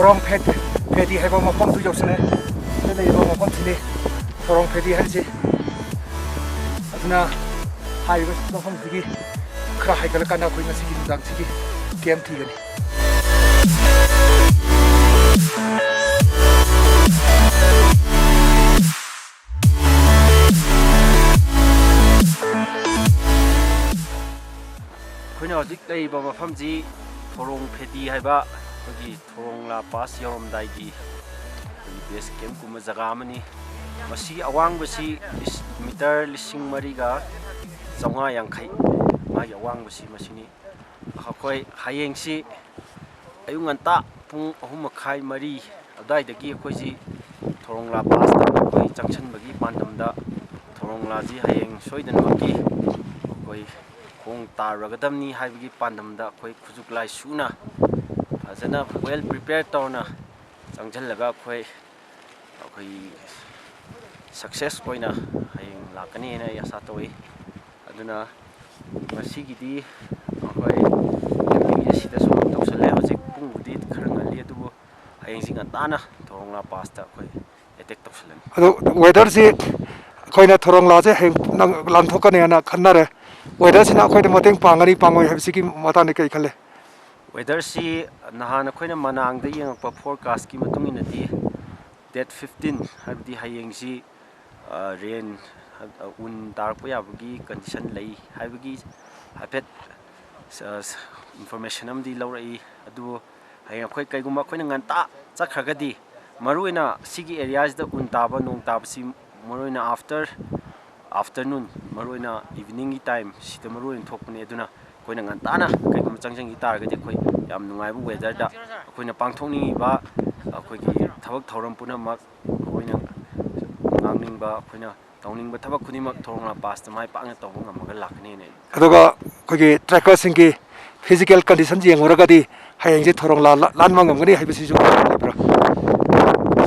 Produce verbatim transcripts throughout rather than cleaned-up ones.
ꯊꯣꯔꯣꯡ fat ꯐꯦꯗꯤ ꯍꯥꯏꯕ ꯃꯐꯝꯗꯨ ꯌꯧꯁꯤꯜꯂꯦ꯫ ꯁꯤꯗ ꯂꯩꯔꯤꯕ ꯃꯐꯝꯁꯤꯅꯤ ꯊꯣꯔꯣꯡ ꯐꯦꯗꯤ ꯍꯥꯏꯔꯤꯁꯤ꯫ ꯑꯗꯨꯅ ꯍꯥꯏꯔꯤꯕ ꯃꯐꯝꯁꯤꯒꯤ ꯈꯔ ꯍꯥꯏꯒꯠꯂꯀꯥꯟꯗ ꯑꯩꯈꯣꯏ ꯉꯁꯤꯒꯤ ꯅꯨꯡꯗꯥꯡꯁꯤꯒꯤ ꯀꯦꯝ ꯊꯤꯒꯅꯤ꯫ ꯑꯩꯈꯣꯏꯅ ꯍꯧꯖꯤꯛ ꯂꯩꯔꯤꯕ ꯃꯐꯝꯁꯤ ꯊꯣꯔꯣꯡ ꯐꯦꯗꯤ ꯍꯥꯏꯕ ꯑꯩꯈꯣꯏꯒꯤ ꯊꯣꯔꯣꯡꯂꯥ ꯄꯥꯁ ꯌꯧꯔꯝꯗꯥꯏꯒꯤ ꯑꯩꯈꯣꯏꯒꯤ ꯕꯦꯁ ꯀꯦꯝ ꯀꯨꯝꯕ ꯖꯒꯥ ꯑꯃꯅꯤ꯫ ꯃꯁꯤ ꯑꯋꯥꯡꯕꯁꯤ ꯂꯤꯁ-, ꯃꯤꯇꯔ ꯂꯤꯁꯤꯡ ꯃꯔꯤꯒ ꯆꯥꯝꯃꯉꯥ ꯌꯥꯡꯈꯩ ꯃꯥꯒꯤ ꯑꯋꯥꯡꯕꯁꯤ ꯃꯁꯤꯅꯤ꯫ ꯑꯩꯈꯣꯏ ꯍꯌꯦꯡꯁꯤ ꯑꯌꯨꯛ ꯉꯟꯇꯥ ꯄꯨꯡ ꯑꯍꯨꯝ ꯃꯈꯥꯏ, ꯃꯔꯤ ꯑꯗꯨꯋꯥꯏꯗꯒꯤ ꯑꯩꯈꯣꯏꯁꯤ ꯊꯣꯔꯣꯡꯂꯥ ꯄꯥꯁꯇ ꯑꯩꯈꯣꯏ ꯆꯪꯁꯤꯟꯕꯒꯤ ꯄꯥꯟꯗꯝꯗ ꯊꯣꯔꯣꯡꯂꯥꯁꯤ ꯍꯌꯦꯡ ꯁꯣꯏꯗꯅꯃꯛꯀꯤ ꯑꯩꯈꯣꯏ ꯈꯣꯡ ꯇꯥꯔꯨꯔꯒꯗꯕꯅꯤ ꯍꯥꯏꯕꯒꯤ ꯄꯥꯟꯗꯝꯗ ꯑꯩꯈꯣꯏ ꯈꯨꯠꯁꯨ ꯈꯨꯠꯂꯥꯏ ꯁꯨꯅ ꯐꯖꯅ well prepared ꯇꯧꯅ ꯆꯪꯁꯤꯜꯂꯒ ꯑꯩꯈꯣꯏ, ꯑꯩꯈꯣꯏ success ꯑꯣꯏꯅ ꯍꯌꯦꯡ ꯂꯥꯛꯀꯅꯤ ꯍꯥꯏꯅ ꯑꯩ ꯑꯁꯥ ꯇꯧꯏ꯫ ꯑꯗꯨꯅ ꯉꯁꯤꯒꯤꯗꯤ ꯑꯩꯈꯣꯏ ꯂꯝꯕꯤꯁꯦ ꯁꯤꯗ ꯁꯨꯝ ꯇꯧꯁꯜꯂꯦ꯫ ꯍꯧꯖꯤꯛ ꯄꯨꯡꯕꯨꯗꯤ ꯈꯔ ꯉꯜꯂꯤ, ꯑꯗꯨꯕꯨ ꯍꯌꯦꯡꯁꯤ ꯉꯟꯇꯥꯅ ꯊꯣꯔꯣꯡꯂꯥ ꯄꯥꯁꯇ ꯑꯩꯈꯣꯏ ꯑꯦꯇꯦꯛ ꯇꯧꯁꯜꯂꯅꯤ꯫ ꯑꯗꯣ ꯋꯦꯗꯔꯁꯤ ꯑꯩꯈꯣꯏꯅ ꯊꯣꯔꯣꯡꯂꯥꯁꯦ ꯍꯌꯦꯡ ꯅꯪ ꯂꯥꯟꯊꯣꯛꯀꯅꯤ ꯍꯥꯏꯅ ꯈꯟꯅꯔꯦ꯫ ꯋꯦꯗꯔꯁꯤꯅ ꯑꯩꯈꯣꯏꯗ ꯃꯇꯦꯡ ꯄꯥꯡꯒꯅꯤ ꯄꯥꯡꯉꯣꯏ ꯍꯥꯏꯕꯁꯤꯒꯤ ꯃꯇꯥꯡꯗ ꯀꯔꯤ ꯈꯜꯂꯦ? ꯋꯦꯗꯔꯁꯤ ꯅꯍꯥꯟ ꯑꯩꯈꯣꯏꯅ ꯃꯅꯥꯡꯗ ꯌꯦꯡꯉꯛꯄ ꯐꯣꯔꯀꯥꯁꯀꯤ ꯃꯇꯨꯡ ꯏꯟꯅꯗꯤ ꯗꯦꯠ ꯐꯤꯐꯇꯤꯟ, ꯍꯥꯏꯕꯗꯤ ꯍꯌꯦꯡꯁꯤ, ꯑ, ꯔꯦꯟ, ꯑ, ꯎꯟ ꯇꯥꯔꯛꯄ ꯌꯥꯕꯒꯤ ꯀꯟꯗꯤꯁꯟ ꯂꯩ ꯍꯥꯏꯕꯒꯤ ꯍꯥꯏꯐꯦꯠ, ꯑ, ꯏꯟꯐꯣꯔꯃꯦꯁꯟ ꯑꯃꯗꯤ ꯂꯧꯔꯛꯏ꯫ ꯑꯗꯨꯕꯨ ꯍꯌꯦꯡ ꯑꯩꯈꯣꯏ ꯀꯩꯒꯨꯝꯕ ꯑꯩꯈꯣꯏꯅ ꯉꯟꯇꯥ ꯆꯠꯈ꯭ꯔꯒꯗꯤ, ꯃꯔꯨꯑꯣꯏꯅ ꯁꯤꯒꯤ ꯑꯦꯔꯤꯌꯥꯁꯤꯗ ꯎꯟ ꯇꯥꯕ, ꯅꯣꯡ ꯇꯥꯕꯁꯤ ꯃꯔꯨꯑꯣꯏꯅ ꯑꯥꯐꯇꯔ ꯑꯥꯐꯇꯔꯅꯨꯟ, ꯃꯔꯨꯑꯣꯏꯅ ꯏꯚꯤꯅꯤꯡꯒꯤ ꯇꯥꯏꯝ ꯁꯤꯗ ꯃꯔꯨꯑꯣꯏꯅ ꯊꯣꯛꯄꯅꯦ꯫ ꯑꯗꯨꯅ ꯑꯩꯈꯣꯏꯅ ꯉꯟꯇꯥꯅ ꯀꯩꯒꯨꯝꯕ ꯆꯪꯁꯤꯟꯈꯤ ꯇꯥꯔꯒꯗꯤ ꯑꯩꯈꯣꯏ ꯌꯥꯝ ꯅꯨꯡꯉꯥꯏꯕ ꯋꯦꯗꯔꯗ ꯑꯩꯈꯣꯏꯅ ꯄꯥꯡꯊꯣꯛꯅꯤꯡꯉꯤꯕ ꯑꯩꯈꯣꯏꯒꯤ ꯊꯕꯛ ꯊꯧꯔꯝ ꯄꯨꯝꯅꯃꯛ, ꯑꯩꯈꯣꯏꯅ ꯉꯥꯡꯅꯤꯡꯕ, ꯑꯩꯈꯣꯏꯅ ꯇꯧꯅꯤꯡꯕ ꯊꯕꯛ ꯈꯨꯗꯤꯡꯃꯛ ꯊꯣꯔꯣꯡꯂꯥ ꯄꯥꯁꯇ ꯃꯥꯏ ꯄꯥꯛꯅ ꯇꯧꯕ ꯉꯝꯃꯒ ꯂꯥꯛꯀꯅꯤꯅ ꯑꯩ ꯑꯗꯨꯒ ꯑꯩꯈꯣꯏꯒꯤ ꯇ꯭ꯔꯦꯀꯔꯁꯤꯡꯒꯤ ꯐꯤꯖꯤꯀꯦꯜ ꯀꯟꯗꯤꯁꯟ ꯌꯦꯡꯉꯨꯔꯒꯗꯤ ꯍꯌꯦꯡꯁꯦ ꯊꯣꯔꯣꯡꯂꯥ ꯂꯥ-, ꯂꯥꯟꯕ ꯉꯝꯒꯅꯤ ꯍꯥꯏꯕꯁꯤꯁꯨ ꯂꯩꯕ꯭ꯔꯥ?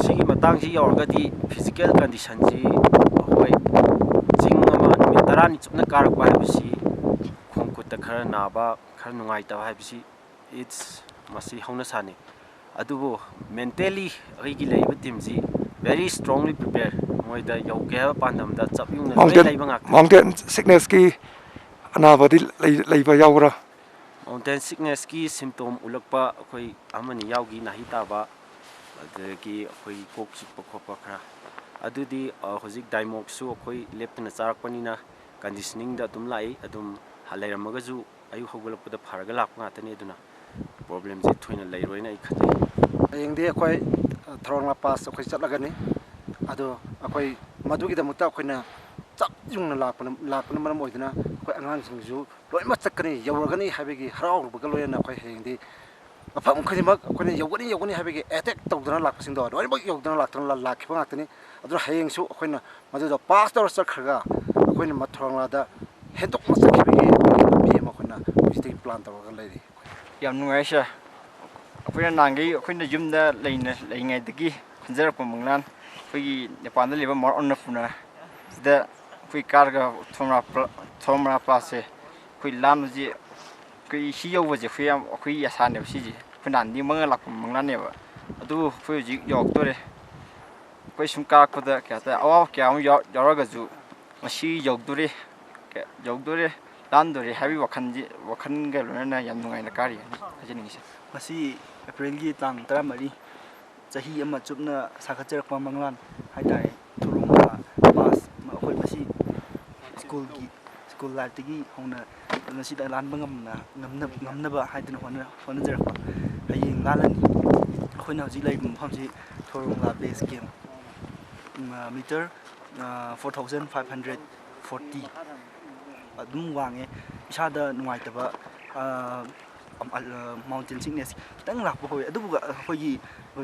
ꯁꯤꯒꯤ ꯃꯇꯥꯡꯁꯤ ꯌꯧꯔꯒꯗꯤ ꯐꯤꯖꯤꯀꯦꯜ ꯀꯟꯗꯤꯁꯟꯁꯤ ꯑꯩꯈꯣꯏ ꯆꯤꯡ ꯑꯃ ꯅꯨꯃꯤꯠ ꯇꯔꯥꯅꯤ ꯆꯨꯞꯅ ꯀꯥꯔꯛꯄ ꯍꯥꯏꯕꯁꯤ ꯈꯣꯡ ꯈꯨꯠꯇ ꯈꯔ ꯅꯥꯕ, ꯈꯔ ꯅꯨꯡꯉꯥꯏꯇꯕ ꯍꯥꯏꯕꯁꯤ it's, ꯃꯁꯤ ꯍꯧꯅꯁꯥꯅꯤ꯫ ꯑꯗꯨꯕꯨ mentally ꯑꯩꯒꯤ ꯂꯩꯔꯤꯕ teamꯁꯤ very strongly prepare, ꯃꯣꯏꯗ ꯌꯧꯒꯦ ꯍꯥꯏꯕ ꯄꯥꯟꯗꯝꯗ ꯆꯞ ꯌꯨꯡꯅ ꯂꯣꯏ ꯃꯥꯎꯟꯇꯦꯟ ꯂꯩꯕ ꯉꯥꯛꯇꯅꯤ꯫ ꯃꯥꯎꯟꯇꯦꯟ ꯁꯤꯛꯅꯦꯁꯀꯤ ꯑꯅꯥꯕꯗꯤ ꯂꯩ-, ꯂꯩꯕ ꯌꯥꯎꯕ꯭ꯔꯥ? Mountain sicknessꯀꯤ symptom ꯎꯠꯂꯛꯄ ꯑꯩꯈꯣꯏ ꯑꯃꯅꯤ ꯌꯥꯎꯈꯤ, ꯅꯥꯍꯤ ꯇꯥꯕ, ꯑꯗꯒꯤ ꯑꯩꯈꯣꯏ ꯀꯣꯛ ꯆꯤꯛꯄ ꯈꯣꯠꯄ ꯈꯔ꯫ ꯑꯗꯨꯗꯤ, ꯑ, ꯍꯧꯖꯤꯛ ꯗꯥꯏꯃꯣꯛꯁꯨ ꯑꯩꯈꯣꯏ ꯂꯦꯞꯇꯅ ꯆꯥꯔꯛꯄꯅꯤꯅ conditioningꯗ ꯑꯗꯨꯝ ꯂꯥꯛꯏ꯫ ꯑꯗꯨꯝ ꯍ-, ꯂꯩꯔꯝꯃꯒꯁꯨ ꯑꯌꯨꯛ ꯍꯧꯒꯠꯂꯛꯄꯗ ꯐꯔꯒ ꯂꯥꯛꯄ ꯉꯥꯛꯇꯅꯤ꯫ ꯑꯗꯨꯅ problemꯁꯦ ꯊꯣꯏꯅ ꯂꯩꯔꯣꯏꯅ ꯑꯩ ꯈꯟꯖꯩ꯫ ꯍꯌꯦꯡꯗꯤ ꯑꯩꯈꯣꯏ, ꯑ, ꯊꯧꯔꯣꯡ ꯂꯥ pass ꯑꯩꯈꯣꯏ ꯆꯠꯂꯒꯅꯤ꯫ ꯑꯗꯣ ꯑꯩꯈꯣꯏ ꯃꯗꯨꯒꯤꯗꯃꯛꯇ ꯑꯩꯈꯣꯏꯅ ꯆꯞ ꯌꯨꯡꯅ ꯂꯥꯛꯄꯅ, ꯂꯥꯛꯄꯅ ꯃꯔꯝ ꯑꯣꯏꯗꯨꯅ ꯑꯩꯈꯣꯏ ꯑꯉꯥꯡꯁꯤꯡꯁꯨ ꯂꯣꯏꯅꯃꯛ ꯆꯠꯀꯅꯤ, ꯌꯧꯔꯒꯅꯤ ꯍꯥꯏꯕꯒꯤ ꯍꯔꯥꯎꯔꯨꯕꯒ ꯂꯣꯏꯅꯅ ꯑꯩꯈꯣꯏ ꯍꯌꯦꯡꯗꯤ ꯃꯐꯝ ꯈꯨꯗꯤꯡꯃꯛ ꯑꯩꯈꯣꯏꯅ ꯌꯧꯒꯅꯤ, ꯌꯧꯒꯅꯤ ꯍꯥꯏꯕꯒꯤ attack ꯇꯧꯗꯅ ꯂꯥꯛꯄꯁꯤꯡꯗꯣ ꯂꯣꯏꯅꯃꯛ ꯌꯧꯗꯅ ꯂꯥꯛꯇꯅ ꯂꯥ-, ꯂꯥꯛꯈꯤꯕ ꯉꯥꯛꯇꯅꯤ꯫ ꯑꯗꯨꯅ ꯍꯌꯦꯡꯁꯨ ꯑꯩꯈꯣꯏꯅ ꯃꯗꯨꯗ pass ꯇꯧꯔ ꯆꯠꯈ꯭ꯔꯒ ꯑꯩꯈꯣꯏꯅ ꯃ-, ꯊꯧꯔꯣꯡ ꯂꯥꯗ ꯍꯦꯟꯗꯣꯛꯅ ꯆꯠꯈꯤꯕꯒꯤ ꯂꯝꯕꯤ ꯑꯃ ꯑꯩꯈꯣꯏꯅ ꯍꯧꯖꯤꯛꯇꯒꯤ plan ꯇꯧꯔꯒ ꯂꯩꯔꯤ꯫ ꯌꯥꯝ ꯅꯨꯡꯉꯥꯏ sir꯫ ꯑꯩꯈꯣꯏꯅ ꯅꯍꯥꯟꯈꯩ ꯑꯩꯈꯣꯏꯅ ꯌꯨꯝꯗ ꯂꯩꯅ-, ꯂꯩꯔꯤꯉꯩꯗꯒꯤ ꯈꯟꯖꯔꯛꯄ ꯃꯪꯂꯥꯟ, ꯑꯩꯈꯣꯏꯒꯤ ꯅꯦꯄꯥꯜꯗ ꯂꯩꯕ ꯃꯥꯎꯟ ꯑꯟꯅꯄꯨꯔꯅꯥ ꯁꯤꯗ ꯑꯩꯈꯣꯏ ꯀꯥꯔꯒ ꯊꯣꯔꯣꯡꯂꯥ ꯄ꯭ꯂ-, ꯊꯣꯔꯣꯡꯂꯥ passꯁꯦ ꯑꯩꯈꯣꯏ ꯂꯥꯟꯕꯁꯦ, ꯑꯩꯈꯣꯏ ꯁꯤ ꯌꯧꯕꯁꯦ ꯑꯩꯈꯣꯏ ꯌꯥꯝ, ꯑꯩꯈꯣꯏꯒꯤ ꯑꯁꯥꯅꯦꯕ ꯁꯤꯁꯦ꯫ ꯑꯩꯈꯣꯏ ꯅꯍꯥꯟ ꯅꯤꯡꯕꯒ ꯂꯥꯛꯄ ꯃꯪꯂꯥꯟꯅꯦꯕ꯫ ꯑꯗꯨꯕꯨ ꯑꯩꯈꯣꯏ ꯍꯧꯖꯤꯛ ꯌꯧꯔꯛꯇꯣꯔꯦ꯫ ꯑꯩꯈꯣꯏ ꯁꯨꯝ ꯀꯥꯔꯛꯄꯗ ꯀꯩ ꯍꯥꯏꯇꯥꯔꯦ, ꯑꯋꯥꯕ ꯀꯌꯥ ꯑꯃ ꯌꯥꯎ-, ꯌꯥꯎꯔꯒꯁꯨ ꯉꯁꯤ ꯌꯧꯗꯣꯔꯦ, ꯀ-, ꯌꯧꯗꯣꯔꯦ, ꯂꯥꯟꯗꯣꯔꯦ ꯍꯥꯏꯕꯒꯤ ꯋꯥꯈꯜꯁꯤ, ꯋꯥꯈꯜꯒ ꯂꯣꯏꯅꯅ ꯌꯥꯝ ꯅꯨꯡꯉꯥꯏꯅ ꯀꯥꯔꯤ ꯍꯥꯏꯖꯅꯤꯡꯉꯤ sir꯫ ꯉꯁꯤ ꯑꯦꯄ꯭ꯔꯤꯜꯒꯤ ꯇꯥꯡ ꯇꯔꯥꯃꯔꯤ, ꯆꯍꯤ ꯑꯃ ꯆꯨꯞꯅ ꯁꯥꯒꯠꯆꯔꯛꯄ ꯃꯪꯂꯥꯟ ꯍꯥꯏꯇꯥꯔꯦ, ꯊꯧꯔꯣꯡꯂꯥ pass, ꯃ-, ꯑꯩꯈꯣꯏ ꯃꯁꯤ ꯁ꯭ꯀꯨꯜꯒꯤ, ꯁ꯭ꯀꯨꯜ lifeꯇꯒꯤ ꯍꯧꯅ ꯉꯁꯤꯗ ꯂꯥꯟꯕ ꯉꯝꯅ, ꯉꯝꯅ-, ꯉꯝꯅꯕ ꯍꯥꯏꯗꯨꯅ ꯍꯣꯠꯅ-, ꯍꯣꯠꯅꯖꯔꯛꯄ꯫ ꯍꯌꯦꯡ ꯂꯥꯜꯂꯅꯤ꯫ ꯑꯩꯈꯣꯏꯅ ꯍꯧꯖꯤꯛ ꯂꯩꯔꯤꯕ ꯃꯐꯝꯁꯤ ꯊꯧꯔꯣꯡꯂꯥ base camp, ꯃ-, meter, ꯑ, four thousand five hundred forty ꯑꯗꯨꯝ ꯋꯥꯡꯉꯦ꯫ ꯏꯁꯥꯗ ꯅꯨꯡꯉꯥꯏꯇꯕ, ꯑ, ꯑ, mountain sickness ꯈꯤꯇꯪ ꯂꯥꯛꯄ ꯍꯧꯋꯤ꯫ ꯑꯗꯨꯕꯨ ꯑꯩꯈꯣꯏꯒꯤ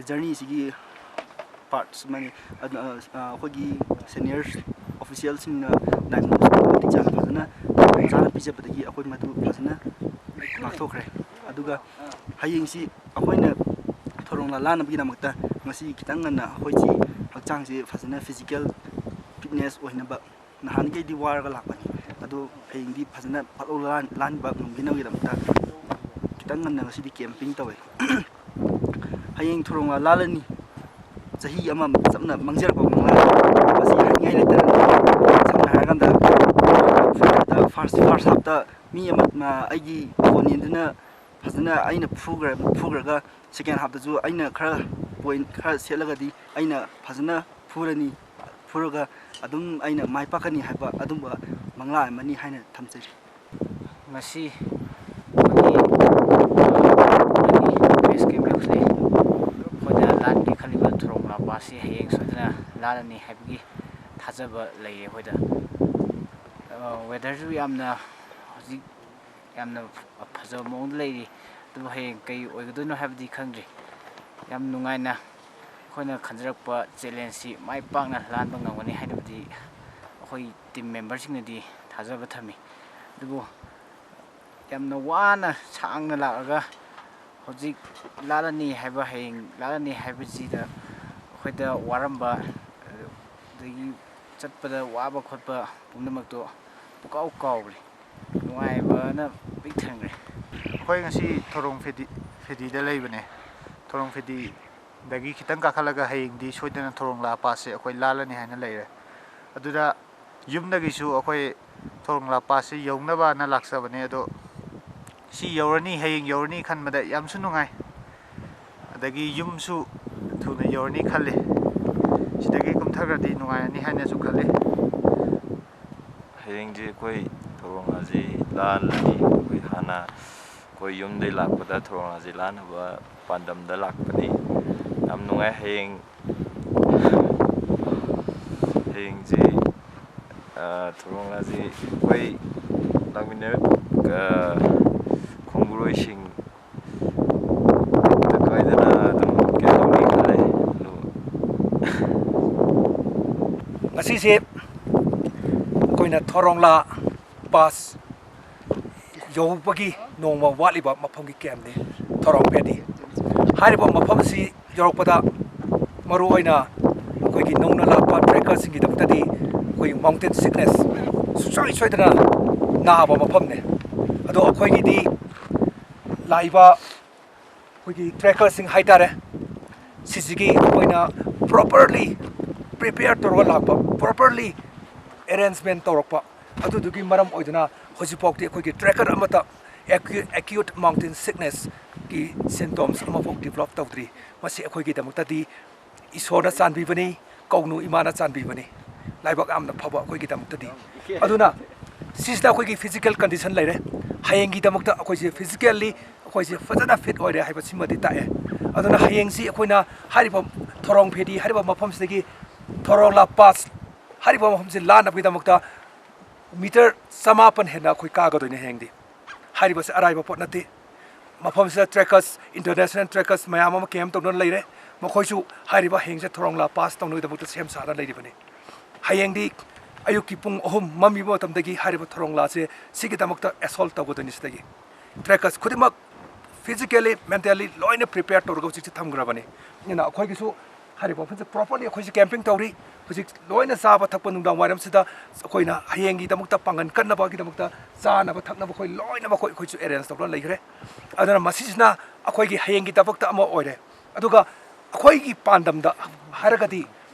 journeyꯁꯤꯒꯤ parts ꯑꯃꯅꯤ꯫ ꯑꯗꯨ, ꯑ, ꯑ, ꯑꯩꯈꯣꯏꯒꯤ seniors officialꯁꯤꯡꯅ diagnosis ꯃꯇꯤꯛ ꯆꯥꯅ ꯐꯖꯅ ꯆꯥꯅ ꯄꯤꯖꯕꯗꯒꯤ ꯑꯩꯈꯣꯏ ꯃꯗꯨ ꯐꯖꯅ ꯉꯥꯛꯊꯣꯛꯈ꯭ꯔꯦ꯫ ꯑꯗꯨꯒ ꯍꯌꯦꯡꯁꯤ ꯑꯩꯈꯣꯏꯅ ꯊꯧꯔꯣꯡ ꯂꯥꯟꯅꯕꯒꯤꯗꯃꯛꯇ ꯉꯁꯤ ꯈꯤꯇꯪ ꯉꯟꯅ ꯑꯩꯈꯣꯏꯁꯤ ꯍꯛꯆꯥꯡꯁꯤ ꯐꯖꯅ physical fitness ꯑꯣꯏꯅꯕ, ꯅꯍꯥꯟꯈꯩꯗꯤ ꯋꯥꯔꯒ ꯂꯥꯛꯄꯅꯤ, ꯑꯗꯨ ꯍꯌꯦꯡꯗꯤ ꯐꯖꯅ ꯐꯠ ꯂꯥꯎ ꯂꯥꯟ-, ꯂꯥꯟꯕ ꯉꯝꯈꯤꯅꯕꯒꯤꯗꯃꯛꯇ ꯈꯤꯇꯪ ꯉꯟꯅ ꯉꯁꯤꯗꯤ camping ꯇꯧꯋꯦ꯫ ꯍꯌꯦꯡ ꯊꯣꯔꯣꯡꯂꯥ ꯂꯥꯜꯂꯅꯤ꯫ ꯆꯍꯤ ꯑꯃ ꯆꯞꯅ ꯃꯥꯡꯖꯔꯛꯄ ꯃꯪꯂꯥꯟ ꯑꯁꯤ ꯍꯥꯏꯅꯤꯡꯉꯥꯏ ꯂꯩꯇꯅ, ꯁꯝꯅ ꯍꯥꯏꯔꯀꯥꯟꯗ, ꯐꯥꯔꯁ ꯐꯥꯔꯁ ꯍꯥꯞꯇ ꯃꯤ ꯑꯃ, ꯑꯩꯒꯤ ꯑꯣꯄꯣꯅꯦꯟꯗꯨꯅ ꯐꯖꯅ ꯑꯩꯅ ꯐꯨꯈ꯭ꯔ ꯐꯨꯈ꯭ꯔꯒ, ꯁꯦꯀꯦꯟ ꯍꯥꯞꯇꯁꯨ ꯑꯩꯅ ꯈꯔ ꯄꯣꯏꯟ ꯈꯔ ꯁꯦꯠꯂꯒꯗꯤ ꯑꯩꯅ ꯐꯖꯅ ꯐꯨꯔꯅꯤ꯫ ꯐꯨꯔꯒ ꯑꯗꯨꯝ ꯑꯩꯅ ꯃꯥꯏ ꯄꯥꯛꯀꯅꯤ ꯍꯥꯏꯕ ꯑꯗꯨꯝꯕ ꯃꯪꯂꯥꯟ ꯑꯃꯅꯤ ꯍꯥꯏꯅ ꯊꯝꯖꯔꯤ꯫ ꯉꯁꯤ ꯑꯩꯈꯣꯏꯒꯤ ꯕꯦꯁ ꯀꯦꯝ ꯌꯧꯁꯤꯜꯂꯛꯑꯦ꯫ ꯑꯩꯈꯣꯏꯅ ꯂꯥꯟꯒꯦ ꯈꯜꯂꯤꯕ ꯊꯣꯔꯣꯡ ꯂꯥꯄꯥꯁꯤ ꯍꯌꯦꯡ ꯁꯣꯏꯗꯅ ꯂꯥꯜꯂꯅꯤ ꯍꯥꯏꯕꯒꯤ ꯊꯥꯖꯕ ꯂꯩꯌꯦ ꯑꯩꯈꯣꯏꯗ꯫ ꯋꯦꯗꯔꯁꯨ ꯌꯥꯝꯅ ꯍꯧꯖꯤꯛ ꯌꯥꯝꯅ ꯐꯖꯕ ꯃꯑꯣꯡꯗ ꯂꯩꯔꯤ꯫ ꯑꯗꯨꯕꯨ ꯍꯌꯦꯡ ꯀꯩ ꯑꯣꯏꯒꯗꯣꯏꯅꯣ ꯍꯥꯏꯕꯗꯤ ꯈꯪꯗ꯭ꯔꯤ꯫ ꯌꯥꯝ ꯅꯨꯡꯉꯥꯏꯅ ꯑꯩꯈꯣꯏꯅ ꯈꯟꯖꯔꯛꯄ ꯆꯦꯂꯦꯟꯖꯁꯤ ꯃꯥꯏ ꯄꯥꯛꯅ ꯂꯥꯟꯕ ꯉꯝꯒꯅꯤ ꯍꯥꯏꯅꯕꯗꯤ ꯑꯩꯈꯣꯏ ꯇꯤꯝ ꯃꯦꯝꯕꯔꯁꯤꯡꯅꯗꯤ ꯊꯥꯖꯕ ꯊꯝꯃꯤ꯫ ꯑꯗꯨꯕꯨ ꯌꯥꯝꯅ ꯋꯥꯅ ꯁꯥꯡꯅ ꯂꯥꯛꯑꯒ ꯍꯧꯖꯤꯛ ꯂꯥꯜꯂꯅꯤ ꯍꯥꯏꯕ, ꯍꯌꯦꯡ ꯂꯥꯜꯂꯅꯤ ꯍꯥꯏꯕꯁꯤꯗ ꯑꯩꯈꯣꯏꯗ ꯋꯥꯔꯝꯕ, ꯑꯗꯒꯤ ꯆꯠꯄꯗ ꯋꯥꯕ ꯈꯣꯠꯄ ꯄꯨꯝꯅꯃꯛꯇꯣ ꯄꯨꯀꯥꯎ ꯀꯥꯎꯈ꯭ꯔꯦ꯫ ꯅꯨꯡꯉꯥꯏꯕꯅ ꯄꯤꯛ ꯊꯟꯈ꯭ꯔꯦ꯫ ꯑꯩꯈꯣꯏ ꯉꯁꯤ ꯊꯣꯔꯣꯡ ꯐꯦꯗꯤ-, ꯐꯦꯗꯤꯗ ꯂꯩꯕꯅꯦ꯫ ꯊꯣꯔꯣꯡ ꯐꯦꯗꯤꯗꯒꯤ ꯈꯤꯇꯪ ꯀꯥꯈꯠꯂꯒ ꯍꯌꯦꯡꯗꯤ ꯁꯣꯏꯗꯅ ꯊꯣꯔꯣꯡ ꯂꯥ ꯄꯥꯁꯁꯦ ꯑꯩꯈꯣꯏ ꯂꯥꯜꯂꯅꯤ ꯍꯥꯏꯅ ꯂꯩꯔꯦ꯫ ꯑꯗꯨꯗ ꯌꯨꯝꯗꯒꯤꯁꯨ ꯑꯩꯈꯣꯏ ꯊꯣꯔꯣꯡ ꯂꯥ ꯄꯥꯁꯁꯤ ꯌꯧꯅꯕꯅ ꯂꯥꯛꯆꯕꯅꯦ꯫ ꯑꯗꯣ ꯁꯤ ꯌꯧꯔꯅꯤ, ꯍꯌꯦꯡ ꯌꯧꯔꯅꯤ ꯈꯟꯕꯗ ꯌꯥꯝꯁꯨ ꯅꯨꯡꯉꯥꯏ꯫ ꯑꯗꯒꯤ ꯌꯨꯝꯁꯨ ꯊꯨꯅ ꯌꯧꯔꯅꯤ ꯈꯜꯂꯤ꯫ ꯁꯤꯗꯒꯤ ꯀꯨꯝꯊꯈ꯭ꯔꯗꯤ ꯅꯨꯡꯉꯥꯏꯔꯅꯤ ꯍꯥꯏꯅꯁꯨ ꯈꯜꯂꯤ꯫ ꯍꯌꯦꯡꯁꯦ ꯑꯩꯈꯣꯏ ꯊꯣꯔꯣꯡ ꯂꯥꯁꯤ ꯂꯥꯜꯂꯅꯤ꯫ ꯑꯩꯈꯣꯏ ꯍꯥꯟꯅ ꯑꯩꯈꯣꯏ ꯌꯨꯝꯗꯒꯤ ꯂꯥꯛꯄꯗ ꯊꯣꯔꯣꯡ ꯂꯥꯁꯤ ꯂꯥꯟꯅꯕ ꯄꯥꯟꯗꯝꯗ ꯂꯥꯛꯄꯅꯤ꯫ ꯌꯥꯝ ꯅꯨꯡꯉꯥꯏ꯫ ꯍꯌꯦꯡ, ꯍꯌꯦꯡꯁꯤ, ꯑ, ꯊꯣꯔꯣꯡ ꯂꯥꯁꯤ ꯑꯩꯈꯣꯏ ꯂꯥꯛꯃꯤꯟꯅꯔꯤꯕ, ꯑ, ꯈꯣꯡꯕꯨꯔꯣꯏꯁꯤꯡ ꯀꯥꯏꯗꯅ ꯑꯗꯨꯝ ꯀꯩꯅꯣ ꯇꯧꯅꯤ ꯈꯜꯂꯦ꯫ ꯑꯗꯨ ꯉꯁꯤꯁꯦ ꯑꯩꯈꯣꯏꯅ ꯊꯣꯔꯣꯡꯂꯥ ꯄꯥꯁ ꯌꯧꯕꯒꯤ ꯅꯣꯡꯃ ꯋꯥꯠꯂꯤꯕ ꯃꯐꯝꯒꯤ ꯀꯦꯝꯅꯤ ꯊꯣꯔꯣꯡ ꯐꯦꯗꯤ꯫ ꯍꯥꯏꯔꯤꯕ ꯃꯐꯝꯁꯤ ꯌꯧꯔꯛꯄꯗ ꯃꯔꯨꯑꯣꯏꯅ ꯑꯩꯈꯣꯏꯒꯤ ꯅꯧꯅ ꯂꯥꯛꯄ ꯇ꯭ꯔꯦꯀꯔꯁꯤꯡꯒꯤꯗꯃꯛꯇꯗꯤ ꯑꯩꯈꯣꯏꯒꯤ ꯃꯥꯎꯟꯇꯦꯟ ꯁꯤꯛꯅꯦꯁ ꯁꯨꯡꯁꯣꯏ ꯁꯣꯏꯗꯅ ꯅꯥꯕ ꯃꯐꯝꯅꯤ꯫ ꯑꯗꯣ ꯑꯩꯈꯣꯏꯒꯤꯗꯤ ꯂꯥꯛꯏꯕ ꯑꯩꯈꯣꯏꯒꯤ ꯇ꯭ꯔꯦꯀꯔꯁꯤꯡ ꯍꯥꯏꯇꯥꯔꯦ, ꯁꯤꯁꯤꯒꯤ ꯑꯩꯈꯣꯏꯅ ꯄ꯭ꯔꯣꯄꯔꯂꯤ ꯄ꯭ꯔꯤꯄꯦꯌꯔ ꯇꯧꯔꯒ ꯂꯥꯛꯄ, ꯄ꯭ꯔꯣꯄꯔꯂꯤ ꯑꯦꯔꯦꯟꯖꯃꯦꯟ ꯇꯧꯔꯛꯄ, ꯑꯗꯨꯗꯨꯒꯤ ꯃꯔꯝ ꯑꯣꯏꯗꯨꯅ ꯍꯧꯖꯤꯛꯐꯥꯎꯗꯤ ꯑꯩꯈꯣꯏꯒꯤ ꯇ꯭ꯔꯦꯀꯔ ꯑꯃꯠꯇ ꯑꯦꯀ꯭ꯌꯨꯠ ꯃꯥꯎꯟꯇꯦꯟ ꯁꯤꯛꯅꯦꯁꯀꯤ ꯁꯤꯝꯇꯣꯝꯁ ꯑꯃꯐꯥꯎ ꯗꯤꯕꯂꯞ ꯇꯧꯗ꯭ꯔꯤ꯫ ꯃꯁꯤ ꯑꯩꯈꯣꯏꯒꯤꯗꯃꯛꯇꯗꯤ ꯏꯁꯣꯔꯅ ꯆꯥꯟꯕꯤꯕꯅꯤ, ꯀꯧꯅꯨ ꯏꯃꯥꯅ ꯆꯥꯟꯕꯤꯕꯅꯤ꯫ ꯂꯥꯏꯕꯛ ꯌꯥꯝꯅ ꯐꯕ ꯑꯩꯈꯣꯏꯒꯤꯗꯃꯛꯇꯗꯤ꯫ ꯑꯗꯨꯅ ꯁꯤꯁꯤꯗ ꯑꯩꯈꯣꯏꯒꯤ ꯐꯤꯖꯤꯀꯦꯜ ꯀꯟꯗꯤꯁꯟ ꯂꯩꯔꯦ꯫ ꯍꯌꯦꯡꯒꯤꯗꯃꯛꯇ ꯑꯩꯈꯣꯏꯁꯦ ꯐꯤꯖꯤꯀꯦꯜꯂꯤ ꯑꯩꯈꯣꯏꯁꯦ ꯐꯖꯅ ꯐꯤꯠ ꯑꯣꯏꯔꯦ ꯍꯥꯏꯕꯁꯤꯃꯗꯤ ꯇꯥꯛꯑꯦ꯫ ꯑꯗꯨꯅ ꯍꯌꯦꯡꯁꯤ ꯑꯩꯈꯣꯏꯅ ꯍꯥꯏꯔꯤꯕ ꯊꯣꯔꯣꯡ ꯐꯦꯗꯤ ꯍꯥꯏꯔꯤꯕ ꯃꯐꯝꯁꯤꯗꯒꯤ ꯊꯣꯔꯣꯡꯂꯥ ꯄꯥꯁ ꯍꯥꯏꯔꯤꯕ ꯃꯐꯝꯁꯤ ꯂꯥꯟꯅꯕꯒꯤꯗꯃꯛꯇ ꯃꯤꯇꯔ ꯆꯃꯥꯄꯟ ꯍꯦꯟꯅ ꯑꯩꯈꯣꯏ ꯀꯥꯒꯗꯣꯏꯅꯦ ꯍꯌꯦꯡꯗꯤ꯫ ꯍꯥꯏꯔꯤꯕꯁꯤ ꯑꯔꯥꯏꯕ ꯄꯣꯠ ꯅꯠꯇꯦ꯫ ꯃꯐꯝꯁꯤꯗ ꯇ꯭ꯔꯦꯀꯔꯁ, ꯏꯟꯇꯔꯅꯦꯁꯅꯦꯜ ꯇ꯭ꯔꯦꯀꯔꯁ ꯃꯌꯥꯝ ꯑꯃ ꯀꯦꯝ ꯇꯧꯗꯨꯅ ꯂꯩꯔꯦ꯫ ꯃꯈꯣꯏꯁꯨ ꯍꯥꯏꯔꯤꯕ ꯍꯌꯦꯡꯁꯦ ꯊꯣꯔꯣꯡꯂꯥ ꯄꯥꯁ ꯇꯧꯅꯕꯒꯤꯗꯃꯛꯇ ꯁꯦꯝ ꯁꯥꯗꯨꯅ ꯂꯩꯔꯤꯕꯅꯤ꯫ ꯍꯌꯦꯡꯗꯤ ꯑꯌꯨꯛꯀꯤ ꯄꯨꯡ ꯑꯍꯨꯝ ꯃꯝꯃꯤꯕ ꯃꯇꯝꯗꯒꯤ ꯍꯥꯏꯔꯤꯕ ꯊꯣꯔꯣꯡꯂꯥꯁꯦ ꯁꯤꯒꯤꯗꯃꯛꯇ ꯑꯦꯁꯣꯜ ꯇꯧꯒꯗꯣꯏꯅꯤ꯫ ꯁꯤꯗꯒꯤ ꯇ꯭ꯔꯦꯀꯔꯁ ꯈꯨꯗꯤꯡꯃꯛ ꯐꯤꯖꯤꯀꯦꯜꯂꯤ, ꯃꯦꯟꯇꯦꯜꯂꯤ ꯂꯣꯏꯅ ꯄ꯭ꯔꯤꯄꯦꯌꯔ ꯇꯧꯔꯒ ꯍꯧꯖꯤꯛꯁꯦ ꯊꯝꯈ꯭ꯔꯕꯅꯤ꯫ ꯑꯗꯨꯅ ꯑꯩꯈꯣꯏꯒꯤꯁꯨ ꯍꯥꯏꯔꯤꯕ ꯃꯐꯝꯁꯦ ꯄ꯭ꯔꯣꯄꯔꯂꯤ ꯑꯩꯈꯣꯏꯁꯦ ꯀꯦꯝꯄꯤꯡ ꯇꯧꯔꯤ꯫ ꯍꯧꯖꯤꯛ ꯂꯣꯏꯅ ꯆꯥꯕ ꯊꯛꯄ ꯅꯨꯡꯗꯥꯡ ꯋꯥꯏꯔꯝꯁꯤꯗ ꯑꯩꯈꯣꯏꯅ ꯍꯌꯦꯡꯒꯤꯗꯃꯛꯇ ꯄꯥꯡꯒꯟ ꯀꯟꯅꯕꯒꯤꯗꯃꯛꯇ ꯆꯥꯅꯕ ꯊꯛꯅꯕ ꯑꯩꯈꯣꯏ ꯂꯣꯏꯅꯃꯛ ꯑꯩꯈꯣꯏ, ꯑꯩꯈꯣꯏꯁꯨ ꯑꯦꯔꯦꯟꯖ ꯇꯧꯔꯒ ꯂꯩꯈ꯭ꯔꯦ꯫ ꯑꯗꯨꯅ ꯃꯁꯤꯁꯤꯅ ꯑꯩꯈꯣꯏꯒꯤ ꯍꯌꯦꯡꯒꯤꯗꯃꯛꯇ ꯑꯃ ꯑꯣꯏꯔꯦ꯫ ꯑꯗꯨꯒ ꯑꯩꯈꯣꯏꯒꯤ ꯄꯥꯟꯗꯝꯗ ꯍꯥꯏꯔꯒꯗꯤ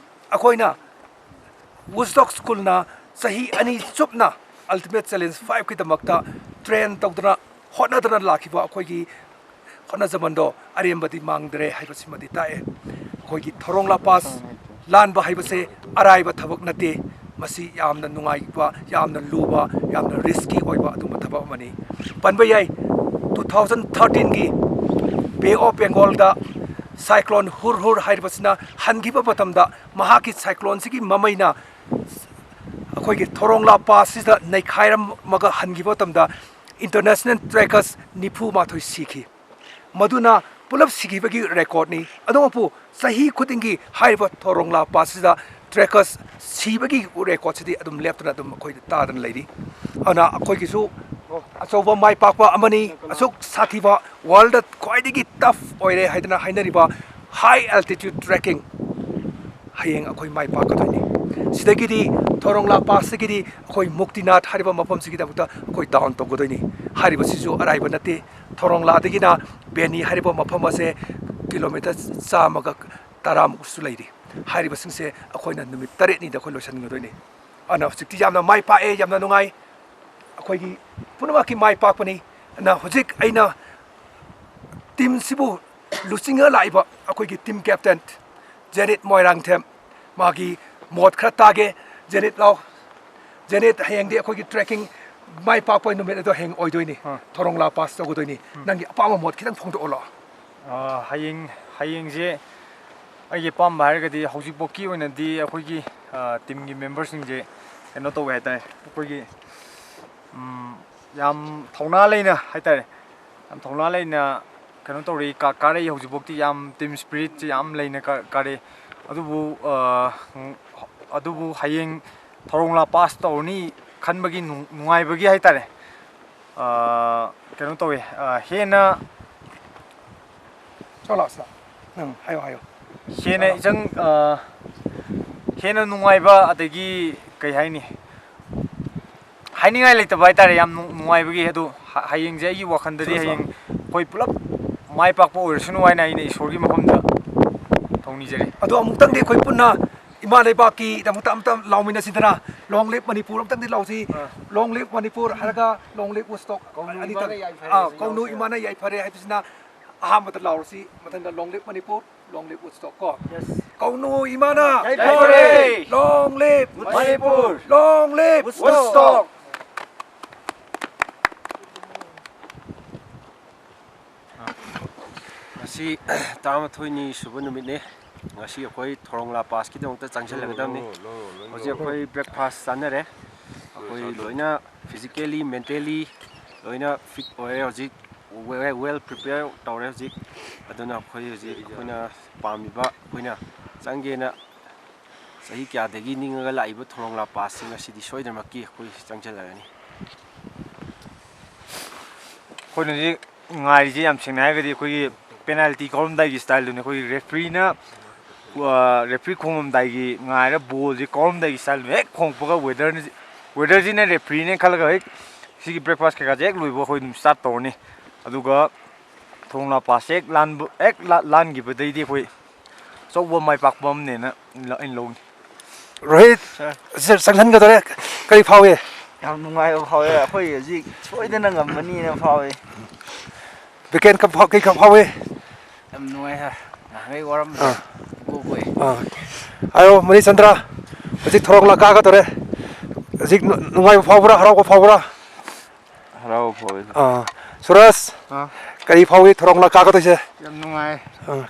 ꯑꯩꯈꯣꯏꯅ ꯋꯨꯁꯇꯣꯛ ꯁ꯭ꯀꯨꯜꯅ ꯆꯍꯤ ꯑꯅꯤ ꯆꯨꯞꯅ ꯑꯜꯇꯤꯃꯦꯠ ꯆꯦꯂꯦꯟꯖ ꯐꯥꯏꯚꯀꯤꯗꯃꯛꯇ ꯇ꯭ꯔꯦꯟ ꯇꯧꯗꯨꯅ ꯍꯣꯠꯅꯗꯨꯅ ꯂꯥꯛꯈꯤꯕ ꯑꯩꯈꯣꯏꯒꯤ ꯍꯣꯠꯅꯖꯃꯟꯗꯣ ꯑꯔꯦꯝꯕꯗꯤ ꯃꯥꯡꯗ꯭ꯔꯦ ꯍꯥꯏꯕꯁꯤꯃꯗꯤ ꯇꯥꯛꯑꯦ꯫ ꯑꯩꯈꯣꯏꯒꯤ ꯊꯣꯔꯣꯡ ꯂꯥ ꯄꯥꯁ ꯂꯥꯟꯕ ꯍꯥꯏꯕꯁꯦ ꯑꯔꯥꯏꯕ ꯊꯕꯛ ꯅꯠꯇꯦ꯫ ꯃꯁꯤ ꯌꯥꯝꯅ ꯅꯨꯡꯉꯥꯏꯕ, ꯌꯥꯝꯅ ꯂꯨꯕ, ꯌꯥꯝꯅ ꯔꯤꯁꯀꯤ ꯑꯣꯏꯕ ꯑꯗꯨꯒꯨꯝꯕ ꯊꯕꯛ ꯑꯃꯅꯤ꯫ ꯄꯟꯕ ꯌꯥꯏ, ꯇꯨ ꯊꯥꯎꯖꯟ ꯊꯥꯔꯇꯤꯟꯒꯤ ꯕꯦ ꯑꯣꯐ ꯕꯦꯡꯒꯣꯜꯗ ꯁꯥꯏꯀ꯭ꯂꯣꯟ ꯍꯨꯔ ꯍꯨꯔ ꯍꯥꯏꯔꯤꯕꯁꯤꯅ ꯍꯟꯈꯤꯕ ꯃꯇꯝꯗ ꯃꯍꯥꯛꯀꯤ ꯁꯥꯏꯀ꯭ꯂꯣꯟꯁꯤꯒꯤ ꯃꯃꯩꯅ ꯑꯩꯈꯣꯏꯒꯤ ꯊꯣꯔꯣꯡ ꯂꯥ ꯄꯥꯁꯁꯤꯗ ꯅꯩꯈꯥꯏꯔꯝꯃꯒ ꯍꯟꯈꯤꯕ ꯃꯇꯝꯗ ꯏꯟꯇꯔꯅꯦꯁꯅꯦꯜ ꯇ꯭ꯔꯦꯀꯔꯁ ꯅꯤꯐꯨ ꯃꯥꯊꯣꯏ ꯁꯤꯈꯤ꯫ ꯃꯗꯨꯅ ꯄꯨꯂꯞ ꯁꯤꯈꯤꯕꯒꯤ ꯔꯦꯀꯣꯔꯠꯅꯤ꯫ ꯑꯗꯨꯃꯛꯄꯨ ꯆꯍꯤ ꯈꯨꯗꯤꯡꯒꯤ ꯍꯥꯏꯔꯤꯕ ꯊꯣꯔꯣꯡ ꯂꯥ ꯄꯥꯁꯁꯤꯗ ꯇ꯭ꯔꯦꯀꯔꯁ ꯁꯤꯕꯒꯤ ꯔꯦꯀꯣꯔꯠꯁꯤꯗꯤ ꯑꯗꯨꯝ ꯂꯦꯞꯇꯅ ꯑꯗꯨꯝ ꯑꯩꯈꯣꯏꯗ ꯇꯥꯗꯅ ꯂꯩꯔꯤ꯫ ꯑꯗꯨꯅ ꯑꯩꯈꯣꯏꯒꯤꯁꯨ ꯑꯆꯧꯕ ꯃꯥꯏ ꯄꯥꯛꯄ ꯑꯃꯅꯤ꯫ ꯑꯁꯨꯛ ꯁꯥꯊꯤꯕ, ꯋꯥꯔꯜꯗ ꯈ꯭ꯋꯥꯏꯗꯒꯤ ꯇꯐ ꯑꯣꯏꯔꯦ ꯍꯥꯏꯗꯅ ꯍꯥꯏꯅꯔꯤꯕ ꯍꯥꯏ ꯑꯦꯜꯇꯤꯇ꯭ꯌꯨꯠ ꯇ꯭ꯔꯦꯛꯀꯤꯡ ꯍꯌꯦꯡ ꯑꯩꯈꯣꯏ ꯃꯥꯏ ꯄꯥꯛꯀꯗꯣꯏꯅꯤ꯫ ꯁꯤꯗꯒꯤꯗꯤ ꯊꯣꯔꯣꯡ ꯂꯥ ꯄꯥꯁꯇꯒꯤꯗꯤ ꯑꯩꯈꯣꯏ ꯃꯨꯛꯇꯤꯅꯥꯊ ꯍꯥꯏꯔꯤꯕ ꯃꯐꯝꯁꯤꯒꯤꯗꯃꯛꯇ ꯑꯩꯈꯣꯏ ꯗꯥꯎꯟ ꯇꯧꯒꯗꯣꯏꯅꯤ꯫ ꯍꯥꯏꯔꯤꯕꯁꯤꯁꯨ ꯑꯔꯥꯏꯕ ꯅꯠꯇꯦ꯫ ꯊꯧꯔꯣꯡꯂꯥꯗꯒꯤꯅ ꯕꯦꯅꯤ ꯍꯥꯏꯔꯤꯕ ꯃꯐꯝ ꯑꯁꯦ ꯀꯤꯂꯣꯃꯤꯇꯔ ꯆꯥꯝꯃꯒ ꯇꯔꯥꯃꯨꯛꯁꯨ ꯂꯩꯔꯤ꯫ ꯍꯥꯏꯔꯤꯕꯁꯤꯡꯁꯦ ꯑꯩꯈꯣꯏꯅ ꯅꯨꯃꯤꯠ ꯇꯔꯦꯠꯅꯤꯗ ꯑꯩꯈꯣꯏ ꯂꯣꯏꯁꯤꯟꯒꯗꯣꯏꯅꯤ꯫ ꯑꯗꯨꯅ ꯍꯧꯖꯤꯛꯇꯤ ꯌꯥꯝꯅ ꯃꯥꯏ ꯄꯥꯛꯑꯦ, ꯌꯥꯝꯅ ꯅꯨꯡꯉꯥꯏ꯫ ꯑꯩꯈꯣꯏꯒꯤ ꯄꯨꯝꯅꯃꯛꯀꯤ ꯃꯥꯏ ꯄꯥꯛꯄꯅꯤ꯫ ꯑꯗꯨꯅ ꯍꯧꯖꯤꯛ ꯑꯩꯅ ꯇꯤꯝꯁꯤꯕꯨ ꯂꯨꯆꯤꯡꯉ ꯂꯥꯛꯏꯕ ꯑꯩꯈꯣꯏꯒꯤ ꯇꯤꯝ ꯀꯦꯞꯇꯦꯟ ꯖꯦꯅꯤꯠ ꯃꯣꯏꯔꯥꯡꯊꯦꯝ, ꯃꯥꯒꯤ ꯃꯣꯠ ꯈꯔ ꯇꯥꯒꯦ꯫ ꯖꯦꯅꯤꯠ ꯂꯥꯎ꯫ ꯖꯦꯅꯤꯠ, ꯍꯌꯦꯡꯗꯤ ꯑꯩꯈꯣꯏꯒꯤ ꯇ꯭ꯔꯦꯛꯀꯤꯡ ꯃꯥꯏ ꯄꯥꯛꯄ ꯅꯨꯃꯤꯠ ꯑꯗꯣ ꯍꯌꯦꯡ ꯑꯣꯏꯗꯣꯏꯅꯤ꯫ ꯑꯥ꯫ ꯊꯧꯔꯣꯡꯂꯥ ꯄꯥꯁ ꯇꯧꯒꯗꯣꯏꯅꯤ꯫ ꯎꯝ꯫ ꯅꯪꯒꯤ ꯑꯄꯥꯝꯕ ꯃꯣꯠ ꯈꯤꯇꯪ ꯐꯣꯡꯗꯣꯛꯑꯣꯂꯣ꯫ ꯑꯥ, ꯍꯌꯦꯡ, ꯍꯌꯦꯡꯁꯦ ꯑꯩꯒꯤ ꯑꯄꯥꯝꯕ ꯍꯥꯏꯔꯒꯗꯤ ꯍꯧꯖꯤꯛꯐꯥꯎꯀꯤ ꯑꯣꯏꯅꯗꯤ ꯑꯩꯈꯣꯏꯒꯤ, ꯑꯥ, ꯇꯤꯝꯒꯤ ꯃꯦꯝꯕꯔꯁꯤꯡꯁꯦ ꯀꯩꯅꯣ ꯇꯧꯋꯦ ꯍꯥꯏꯇꯥꯔꯦ꯫ ꯑꯩꯈꯣꯏꯒꯤ, ꯎꯝ, ꯌꯥꯝ ꯊꯧꯅꯥ ꯂꯩꯅ ꯍꯥꯏꯇꯥꯔꯦ, ꯌꯥꯝ ꯊꯧꯅꯥ ꯂꯩꯅ ꯀꯩꯅꯣ ꯇꯧꯔꯛꯏ, ꯀꯥ-, ꯀꯥꯔꯛꯏ꯫ ꯍꯧꯖꯤꯛꯐꯥꯎꯗꯤ ꯌꯥꯝ ꯇꯤꯝ ꯁ꯭ꯄꯤꯔꯤꯠꯁꯦ ꯌꯥꯝ ꯂꯩꯅ ꯀꯥ-, ꯀꯥꯔꯛꯏ꯫ ꯑꯗꯨꯕꯨ, ꯑꯥ, ꯑꯗꯨꯕꯨ ꯍꯌꯦꯡ ꯊꯧꯔꯣꯡꯂꯥ ꯄꯥꯁ ꯇꯧꯔꯅꯤ ꯈꯟꯕꯒꯤ ꯅꯨꯡ-, ꯅꯨꯡꯉꯥꯏꯕꯒꯤ ꯍꯥꯏꯇꯥꯔꯦ꯫ ꯑꯥ, ꯀꯩꯅꯣ ꯇꯧꯋꯦ, ꯑꯥ, ꯍꯦꯟꯅ ꯆꯣ ꯂꯥꯎ ꯁꯤꯗ꯫ ꯅꯪ ꯍꯥꯏꯌꯣ, ꯍꯥꯏꯌꯣ꯫ ꯍꯦꯟꯅ ꯆꯣ ꯂꯥꯎ꯫ ꯏꯆꯪ, ꯑꯥ, ꯍꯦꯟꯅ ꯅꯨꯡꯉꯥꯏꯕ, ꯑꯗꯒꯤ ꯀꯩ ꯍꯥꯏꯅꯤ, ꯍꯥꯏꯅꯤꯡꯉꯥꯏ ꯂꯩꯇꯕ ꯍꯥꯏꯇꯥꯔꯦ, ꯌꯥꯝ ꯅꯨꯡ-, ꯅꯨꯡꯉꯥꯏꯕꯒꯤ꯫ ꯑꯗꯨ ꯍ-, ꯍꯌꯦꯡꯁꯦ ꯑꯩꯒꯤ ꯋꯥꯈꯜꯗꯗꯤ ꯆꯣ, ꯆꯣ꯫ ꯍꯌꯦꯡ ꯑꯩꯈꯣꯏ ꯄꯨꯂꯞ ꯃꯥꯏ ꯄꯥꯛꯄ ꯑꯣꯏꯔꯁꯅꯨ ꯍꯥꯏꯅ ꯑꯩꯅ ꯏꯁꯣꯔꯒꯤ ꯃꯐꯝꯗ ꯊꯧꯅꯤꯖꯔꯤ꯫ ꯑꯗꯣ ꯑꯃꯨꯛꯇꯪꯗꯤ ꯑꯩꯈꯣꯏ ꯄꯨꯟꯅ ꯏꯃꯥ ꯂꯩꯕꯥꯛꯀꯤꯗꯃꯛꯇ ꯑꯃꯨꯛꯇ ꯂꯥꯎꯃꯤꯟꯅꯁꯤꯗꯅ꯫ Long live ꯃꯅꯤꯄꯨꯔ ꯑꯃꯨꯛꯇꯪꯗꯤ ꯂꯥꯎꯁꯤ꯫ ꯑꯥ꯫ Long live ꯃꯅꯤꯄꯨꯔ ꯍꯥꯏꯔꯒ long live ꯎꯁꯇꯣꯛ꯫ ꯀꯧꯅꯨ ꯑꯅꯤꯇꯪ꯫ ꯏꯃꯥꯅ ꯌꯥꯏꯐꯔꯦ ꯑꯥ, ꯀꯧꯅꯨ ꯌꯥꯏꯐꯔꯦ꯫ ꯏꯃꯥꯅ ꯌꯥꯏꯐꯔꯦ ꯍꯥꯏꯕꯁꯤꯅ ꯑꯍꯥꯟꯕꯗ ꯂꯥꯎꯔꯁꯤ꯫ ꯃꯊꯪꯗ long live Manipur, long live ꯎꯁꯇꯣꯛ ꯀꯣ꯫ Yes꯫ ꯀꯧꯅꯨ ꯏꯃꯥꯅ ꯌꯥꯏꯐꯔꯦ꯫ Long live Manipur. Long live ꯎꯁꯇꯣꯛ꯫ ꯎꯁꯇꯣꯛ꯫ ꯉꯁꯤ ꯇꯔꯥꯃꯥꯊꯣꯏꯅꯤ ꯁꯨꯕ ꯅꯨꯃꯤꯠꯅꯤ꯫ ꯉꯁꯤ ꯑꯩꯈꯣꯏ ꯊꯧꯔꯣꯡꯂꯥ ꯄꯥꯁꯀꯤꯗꯃꯛꯇ ꯆꯪꯁꯤꯜꯂꯒꯗꯕꯅꯤ꯫ ꯍꯧꯖꯤꯛ ꯑꯩꯈꯣꯏ breakfast ꯆꯥꯅꯔꯦ꯫ ꯑꯩꯈꯣꯏ ꯂꯣꯏꯅ physically, mentally ꯂꯣꯏꯅ fit ꯑꯣꯏꯔꯦ ꯍꯧꯖꯤꯛ꯫ We-, well prepare ꯇꯧꯔꯦ ꯍꯧꯖꯤꯛ꯫ ꯑꯗꯨꯅ ꯑꯩꯈꯣꯏ ꯍꯧꯖꯤꯛ ꯑꯩꯈꯣꯏꯅ ꯄꯥꯝꯃꯤꯕ, ꯑꯩꯈꯣꯏꯅ ꯆꯪꯒꯦꯅ ꯆꯍꯤ ꯀꯌꯥꯗꯒꯤ ꯅꯤꯡꯉꯒ ꯂꯥꯛꯏꯕ ꯊꯧꯔꯣꯡꯂꯥ ꯄꯥꯁꯁꯤꯡ ꯑꯁꯤꯗꯤ ꯁꯣꯏꯗꯅꯃꯛꯀꯤ ꯑꯩꯈꯣꯏ ꯆꯪꯁꯤꯜꯂꯒꯅꯤ꯫ ꯑꯩꯈꯣꯏꯅ ꯍꯧꯖꯤꯛ ꯉꯥꯏꯔꯤꯁꯦ ꯌꯥꯝ ꯁꯦꯡꯅ ꯍꯥꯏꯔꯒꯗꯤ ꯑꯩꯈꯣꯏꯒꯤ penalty ꯀꯥꯎꯔꯝꯗꯥꯏꯒꯤ styleꯗꯨꯅꯤ꯫ ꯑꯩꯈꯣꯏꯒꯤ refereeꯅ, ꯑ, referee ꯈꯣꯡꯉꯝꯗꯥꯏꯒꯤ ꯉꯥꯏꯔ ballꯁꯦ ꯀꯥꯎꯔꯝꯗꯥꯏꯒꯤ styleꯗꯨꯅꯤ꯫ ꯍꯦꯛ ꯈꯣꯡꯉꯛꯄꯒ weatherꯅ, weatherꯁꯤꯅ refereeꯅꯦ ꯈꯜꯂꯒ ꯍꯦꯛ ꯁꯤꯒꯤ breakfast ꯀꯩꯀꯥꯁꯦ ꯍꯦꯛ ꯂꯣꯏꯕ ꯑꯩꯈꯣꯏ ꯑꯗꯨꯝ start ꯇꯧꯔꯅꯤ꯫ ꯑꯗꯨꯒ ꯊꯣꯡꯂꯥ pass ꯍꯦꯛ ꯂꯥꯟꯕ, ꯍꯦꯛ ꯂꯥ-, ꯂꯥꯟꯈꯤꯕꯗꯩꯗꯤ ꯑꯩꯈꯣꯏ ꯑꯆꯧꯕ ꯃꯥꯏ ꯄꯥꯛꯄ ꯑꯃꯅꯦꯅ ꯂ-, ꯑꯩꯅ ꯂꯧꯅꯤ꯫ ꯔꯣꯍꯤꯠ, sir꯫ Sir, ꯆꯪꯁꯟꯒꯗꯧꯔꯦ꯫ ꯀꯔꯤ ꯐꯥꯎꯏ? ꯌꯥꯝ ꯅꯨꯡꯉꯥꯏꯕ ꯐꯥꯎꯋꯦ꯫ ꯑꯩꯈꯣꯏ ꯍꯧꯖꯤꯛ ꯁꯣꯏꯗꯅ ꯉꯝꯃꯅꯤꯅ ꯐꯥꯎꯋꯦ꯫ ꯕꯤꯀꯦꯟ ꯀ-, ꯐꯥꯎ-, ꯀꯩ ꯀ-, ꯐꯥꯎꯏ? ꯌꯥꯝ ꯅꯨꯡꯉꯥꯏ, sir꯫ ꯅꯍꯥꯟꯈꯩ ꯋꯥꯔꯝꯕꯗꯣ ꯑꯥ꯫ ꯄꯨꯡꯀꯣꯛ ꯀꯣꯛꯑꯦ꯫ ꯑꯥ꯫ ꯍꯥꯏꯔꯣ, ꯃꯅꯤ ꯆꯟꯗ꯭ꯔ, ꯍꯧꯖꯤꯛ ꯊꯣꯔꯣꯡ ꯂꯥ ꯀꯥꯒꯗꯧꯔꯦ꯫ ꯍꯧꯖꯤꯛ ꯅꯨ-, ꯅꯨꯡꯉꯥꯏꯕ ꯐꯥꯎꯕ꯭ꯔꯥ, ꯍꯔꯥꯎꯕ ꯐꯥꯎꯕ꯭ꯔꯥ? ꯍꯔꯥꯎꯕ ꯐꯥꯎꯋꯦ, sir꯫ ꯑꯥ꯫ ꯁꯨꯔꯖ, ꯑꯥ꯫ ꯀꯔꯤ ꯐꯥꯎꯏ ꯊꯣꯔꯣꯡ ꯂꯥ ꯀꯥꯒꯗꯣꯏꯁꯦ? ꯌꯥꯝ ꯅꯨꯡꯉꯥꯏ꯫ ꯑꯥ꯫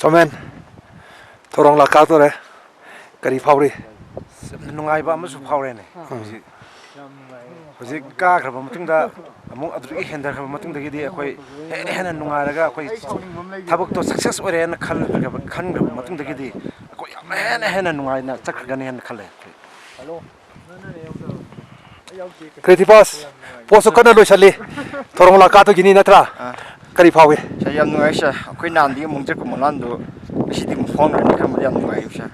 ꯁꯣꯃꯦꯟ, ꯊꯣꯔꯣꯡ ꯂꯥ ꯀꯥꯗꯣꯔꯦ꯫ ꯀꯔꯤ ꯐꯥꯎꯔꯤ? ꯌꯥꯝꯅ ꯅꯨꯡꯉꯥꯏꯕ ꯑꯃꯁꯨ ꯐꯥꯎꯔꯦꯅꯦ꯫ ꯎꯝ꯫ ꯍꯧꯖꯤꯛ, ꯍꯧꯖꯤꯛ ꯀꯥꯈ꯭ꯔꯕ ꯃꯇꯨꯡꯗ ꯑꯃꯨꯛ ꯑꯗꯨꯗꯒꯤ ꯍꯦꯟꯊꯈ꯭ꯔꯕ ꯃꯇꯨꯡꯗꯒꯤꯗꯤ ꯑꯩꯈꯣꯏ ꯍꯦꯟꯅ ꯍꯦꯟꯅ ꯅꯨꯡꯉꯥꯏꯔꯒ ꯑꯩꯈꯣꯏ ꯊꯕꯛꯇꯣ success ꯑꯣꯏꯔꯦꯅ ꯈꯜꯂꯒ, ꯈꯟꯈ꯭ꯔꯕ ꯃꯇꯨꯡꯗꯒꯤꯗꯤ ꯑꯩꯈꯣꯏ ꯌꯥꯝ ꯍꯦꯟꯅ ꯍꯦꯟꯅ ꯅꯨꯡꯉꯥꯏꯅ ꯆꯠꯈ꯭ꯔꯒꯅꯤ ꯍꯥꯏꯅ ꯈꯜꯂꯦ ꯑꯩꯈꯣꯏ꯫ ꯀ꯭ꯔꯤꯇꯤꯄꯥꯁ, ꯄꯣꯠꯁꯨ ꯀꯟꯅ ꯂꯣꯏꯁꯜꯂꯤ꯫ ꯊꯣꯔꯣꯡ ꯂꯥ ꯀꯥꯗꯣꯏꯒꯤꯅꯤ ꯅꯠꯇ꯭ꯔꯥ? ꯑꯥ꯫ ꯀꯔꯤ ꯐꯥꯎꯏ? Sir, ꯌꯥꯝ ꯅꯨꯡꯉꯥꯏ, sir꯫ ꯑꯩꯈꯣꯏ ꯅꯍꯥꯟꯗꯒꯤ ꯑꯃꯨꯛ ꯆꯠꯄ ꯃꯪꯂꯥꯟꯗꯣ ꯉꯁꯤꯗꯤ ꯑꯃꯨꯛ ꯐꯥꯎꯅꯔꯅꯤ ꯈꯟꯕꯗ ꯌꯥꯝ ꯅꯨꯡꯉꯥꯏ, sir꯫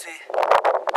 ꯁꯤ